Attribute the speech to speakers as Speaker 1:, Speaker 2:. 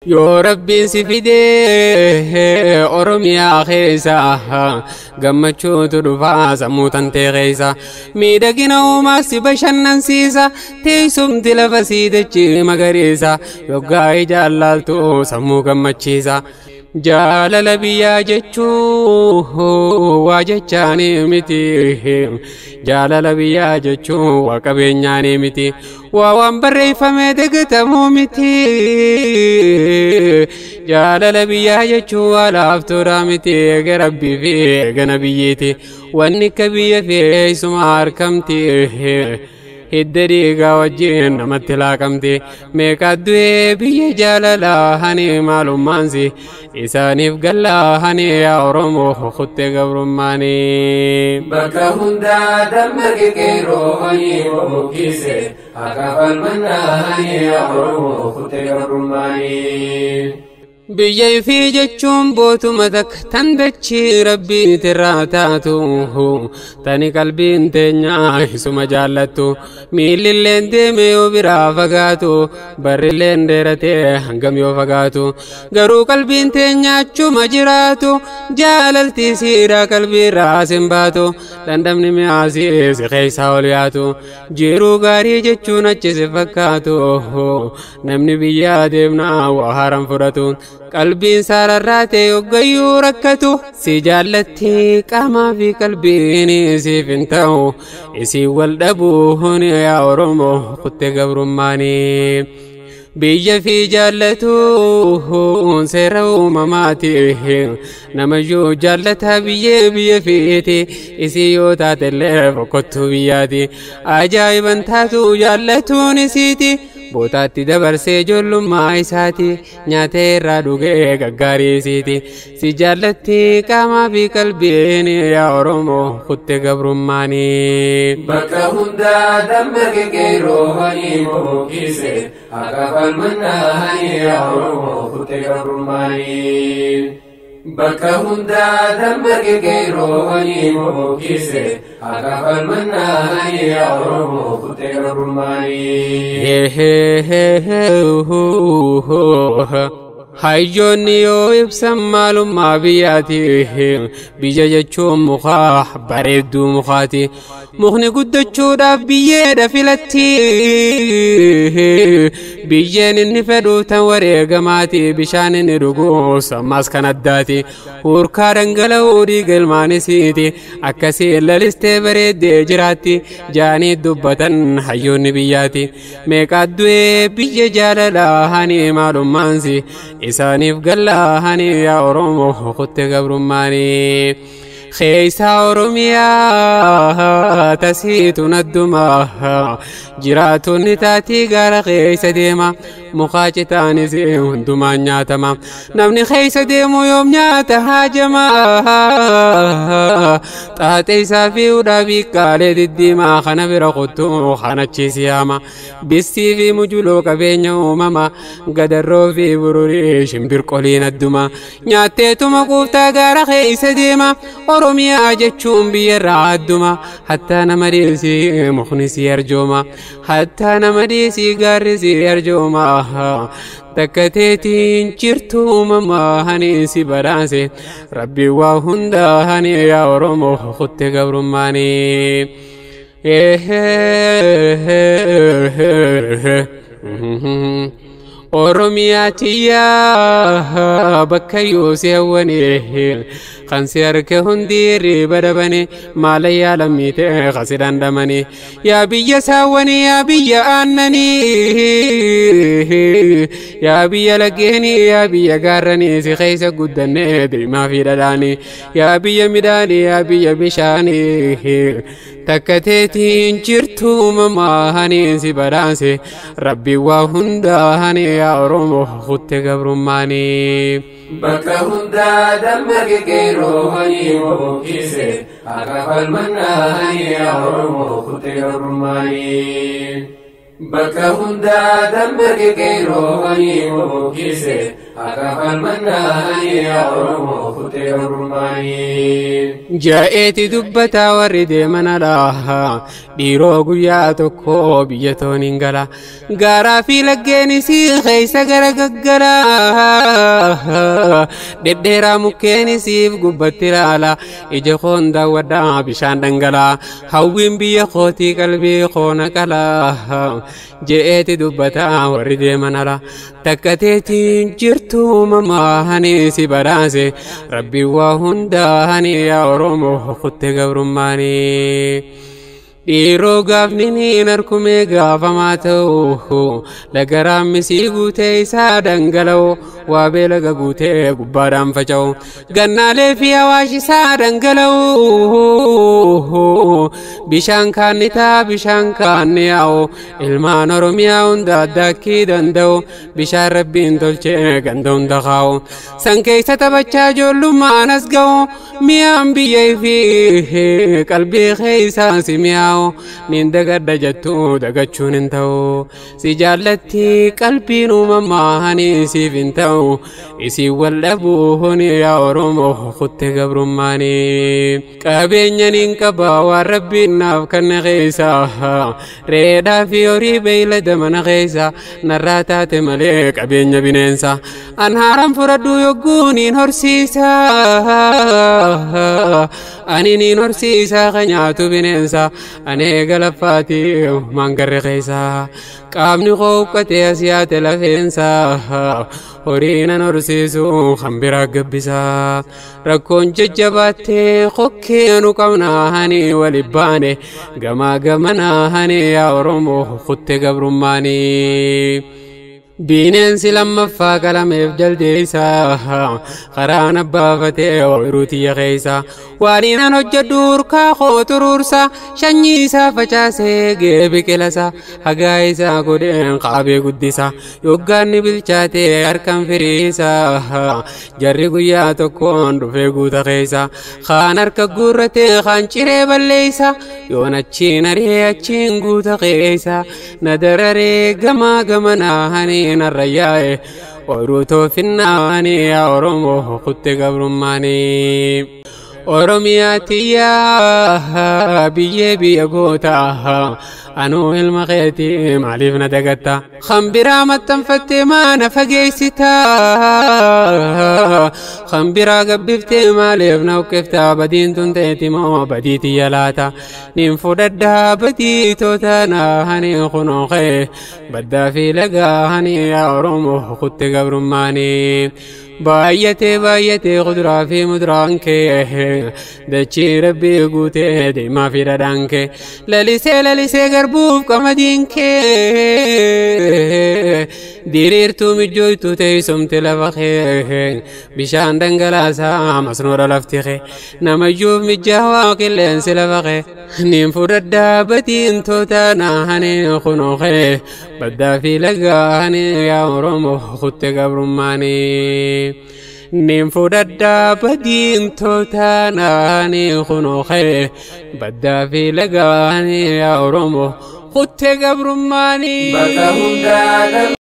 Speaker 1: Yoo Rabbiin si fidee Oromiyaa keessa, gammachuutu dhufaa sammuu tantee keessa. Miidhagina uumaa si bashannansiisa, teessumti lafa sii dachee magariisa, yoggaa ijaan laaltu sammuu gammachiisa. Jaalala biyyaa jechuun waa jechaanii miti. Jaalala biyyaa jechuun waa qabeenyaanii miti. Waa waan barreeffamee dagatamuu miti. Jaalala biyyaa jechuun waa laaftuudha miti. Eega Rabbii fi eega nabiyyiiti. Wanni akka biyya fi eessuma harkamti. Hidda dhiigaa wajjin namatti laaqamti. Meeqa du'ee biyya jaalalaa hani, maalummaansi isaaniif gallaa hani, yaa Oromoo kuttee gabrummaanii.
Speaker 2: Bakka hundaa dammaqe qeerrooni bobokkise akka falmannaani, yaa Oromoo kuttee gabrummaanii.
Speaker 1: Biyya ifii jechuun bootuma takka tan dachii Rabbiitirraa taatu, tani qalbiin teenyaa isuma jaallattu, miillilleen deeme yoo biraa fagaatu, barrilleen dheeratee hangam yoo fagaatu, garuu qalbiin teenya achuma jiraatu, jaalaltii siidhaa qalbiirraa sin baatu, dhandhamni mi'aasii si keessaa ol yaatu, jiruu gaarii jechuun achi si fakkaatu, namni biyyaa deemnaa waa haaran fudhatu. Qalbiin saararraatee hoggayyuu rakkatu, si jaallatti qaamaa fi qalbiin siif hin ta'u, isiin wal dhabuun, yaa Oromoo kuttee gabrummaanii. Biyya fi jaallatuun seera uumamaati. Namayyuu jaallata biyyee biyya fiiti. Isii yoo taatellee fokkottuu biyyaati. Ajaa'iban taatu jaallatuun isiiti. Bootaatti dabarsee ijoollummaa isaati. Nyaatee irraa dhugee gaggaarii isiiti. Si jaallatti qaamaa fi qalbiin, yaa Oromoo kuttee gabrummaanii.
Speaker 2: Bakka hundaa dammaqe qeerrooni bobokkise akka falmannaani, yaa Oromoo kuttee gabrummaanii. Bakka hundaa dammaqe qeerrooni bobokkise akka falmannaani, yaa Oromoo kuttee gabrummaanii.
Speaker 1: Hayyoonni yoo ibsan maalummaa biyyaati. Biyya jechuun mukaa bareedduu mukaati. Mukni guddachuudhaaf biyyeedha filatti. Biyyeen inni fedhu tan wareegamaati. Bishaan inni dhugu sammaas kan addaati. Hurkaa dhangala'uu dhiiga ilmaanisiiti. Akkasii lalistee bareeddee jiraatti. Jaanii dubbatan hayyoonni biyyaati. Meeqa du'ee biyya jaalalaa hani, maalummaansi isaaniif gallaa hani, yaa Oromoo kuttee gabrummaanii. Keessa Oromiyaa tasiitu nadduma, jiraatonni taatii gaara keessa deema, mukaa citaanis hundumaan nyaatama, namni keessa deemu yoom nyaata haajama, xaaxee isaa fi hudhaa biiqqaalee diddiimaa kana bira kottu kanachiis yaama, bissii fi mujuloo qabeenya uumama, gadarroo fi bururii shimbirqoliin adduma nyaatteetuma quuftaa gaara keessa deema. Oromiyaa jechuun biyyarraa adduma, hattaa nama dhiisii mukni si arjooma, hattaa nama dhiisii gaarri si arjooma, takka teetiin jirtu uumamaa hani si badhaase Rabbi waa hundaa hani, yaa Oromoo kutte gabrummaanii. Oromiyaa tiyyaa bakka yoo si hawwanii, kan si harka hundi riba dhabanii, maalayyaa lammiitee kasi dhandhamanii, yaa biyya saawwanii, yaa biyya aannanii, yaa biyya laggeenii, yaa biyya gaarranii, si keessa guddannee deemaa fi dhadhaanii, yaa biyya midhaanii, yaa biyya bishaanii, takka teetiin jirtu uumamaa hani si badhaase Rabbi waa hundaa hani, yaa Oromoo kutte gabrummaanii.
Speaker 2: Bakka hundaa dammaqe qeerrooni bobokkise akka falmannaani, yaa Oromoo kuttee gabrummaanii. Bakka hundaa dammaqe qeerroowwanii bobokkise akka falmannaanii yaa Oromoo kuttee gabrummaanii.
Speaker 1: Ja'eeti dubbataa warri deeman alaa dhiiroo guyyaa tokko biyya toon hin gala gaaraa fi laggeenis keessa gara gaggala dhedheeraa mukkeenisiif gubbatti ilaala ija koon daawwadhaa bishaan dhangalaa hawwiin biyya kootii qalbii koona qalaa je'eeti dubbataa warri deeman ala takka teetiin jirtu mamaanii si badhaase rabbiin waa hundaanii yaa Oromoo kuttee gabrummaanii. Dhiiroo gaafni ni narkumee gaafamaa ta'u laga raammisii guutee isaa dhangala'u waabee laga guutee gubbaadhaan faca'u gannaalee fi awaash isaa dhangala'u bishaan kaannitaa bishaan kaanni yaa'u ilmaan Oromiyaa hunda addaakkii danda'u bishaan rabbiin tolchee ganda hunda kaa'u san keessa taphachaa ijoollummaan as ga'u mi'aan biyya fi qalbii keessaa si mi'aawu nin dagadha jettu dagachuun hin ta'u si jaallatti qalbiin uumamaanii siif hin ta'u isin wal dhabuun yaa Oromoo kuttee gabrummaanii qabeenya nin qaba waan rabbiin naaf kanna keessa reedhaa fi horii beeylada mana keessa narraa taate malee qabeenya bineensa an haaraan fudhadhu yogguu nin horsiisa ani nin horsiisa ka nyaatu bineensa ani galaffaati mangarre keessa qaamni koo uffatee as yaate lafeensa horii nan horsiisu kan biraa gabbisa rakkoon jajjabaattee kokkee nu qabnaani wali baane gamaa gamanaani yaa Oromoo kuttee gabrummaanii. Bineensi lammaffaa qalameef jaldeessa karaan abbaafatee ooyiruu tiyya keessa waan inaan hojjedhu urkaa koo turuursa sanyii isaa facaasee gee biqilasa hagaa isaa godheen qaabee guddisa yoggaanni bilchaatee harkaan firiisa jarri guyyaa tokkoon dhufee guuta keessa kaan harka guurratee kaan ciree balleessa yoon achiin ari'ee achiin guuta keessa na dararee gamaa gamanaanii narra yaa'e ooyiruu toofinnaanii yaa Oromoo kuttee gabrummaanii. Oromiyaa tiyyaa biyyee biyya gootaa anuu ilma keetii maaliif na dagatta kan biraa maxxanfattee maana fageessita kan biraa gabbiftee maaliif na uqqifta badiin tun teeti moo badii tiyya laata nin fudhadhaa badii tootanaa hani kunoo kee baddaa fi lagaa hani yaa Oromoo kuttee gabrummaanii. Baay'atee baay'atee kuduraa fi muduraan kee dachii rabbii guutee deemaa fi dhadhaan kee lalisee lalisee garbuuf qamadiin kee diriirtuu mijjooytuu teessumti lafa kee bishaan dhangalaasaa masnoodha lafti kee namayyuuf mijaawaa qilleensi lafa kee nin fudhadhaa badiin tootanaa hani kunoo kee baddaa fi lagaa yaa Oromoo kuttee gabrummaanii. Nin fudhadhaa badiin tootanaa kunoo kee baddaa fi lagaa yaa Oromoo kuttee gabrummaanii.
Speaker 2: Bakka hundaa.